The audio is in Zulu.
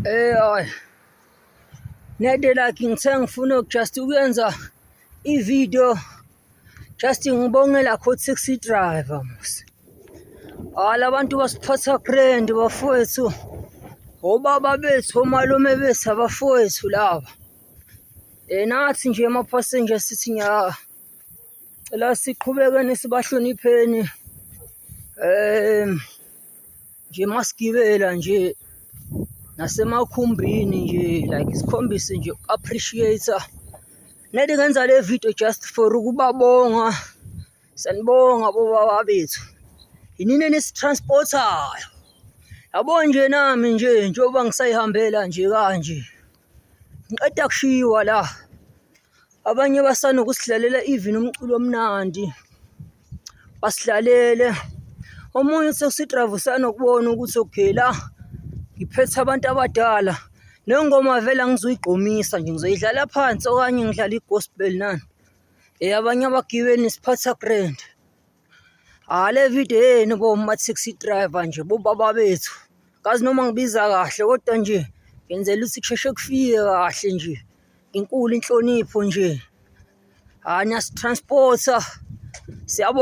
Hayi, nede like ngithe ngifuna just ukuyenza i-video, just ngibonge lakho taxi driver mos. Hayi, labantu basiphatha grand bafowethu, obaba bethu, omalume bethu, abafowethu laba. Nathi nje ama-passenger sithi nya cela siqhubekeni sibahlonipheni. Nje masigibela nje nasemakhumbini nje, like sikhombise nje uku-appreciate. Nedi ngenza le video just for ukubabonga. Sanibonga bobaba bethu. Yinini enisi-transport-ayo. Yabo nje nami nje njengoba ngisayihambela nje kanje. Ngiqeda kushiwa la. Abanye basanokusidlalela even umculo omnandi. Basidlalele. Omunye u-taxi driver usanokubona ukuthi okay, la ngiphethe abantu abadala. Nengoma vele angizuyigqomisa nje, ngizoyidlala phansi okanye ngidlale i-gospel nani. Abanye abagibeli nisiphatha grand. Ah, le video yenu boma-taxi driver nje, bobaba bethu. Kazi noma ngibiza kahle kodwa nje ngenzela ukuthi kusheshe kufike kahle nje. Inkulu inhlonipho nje. Ah, niyasi-transport-a. Siyabonga.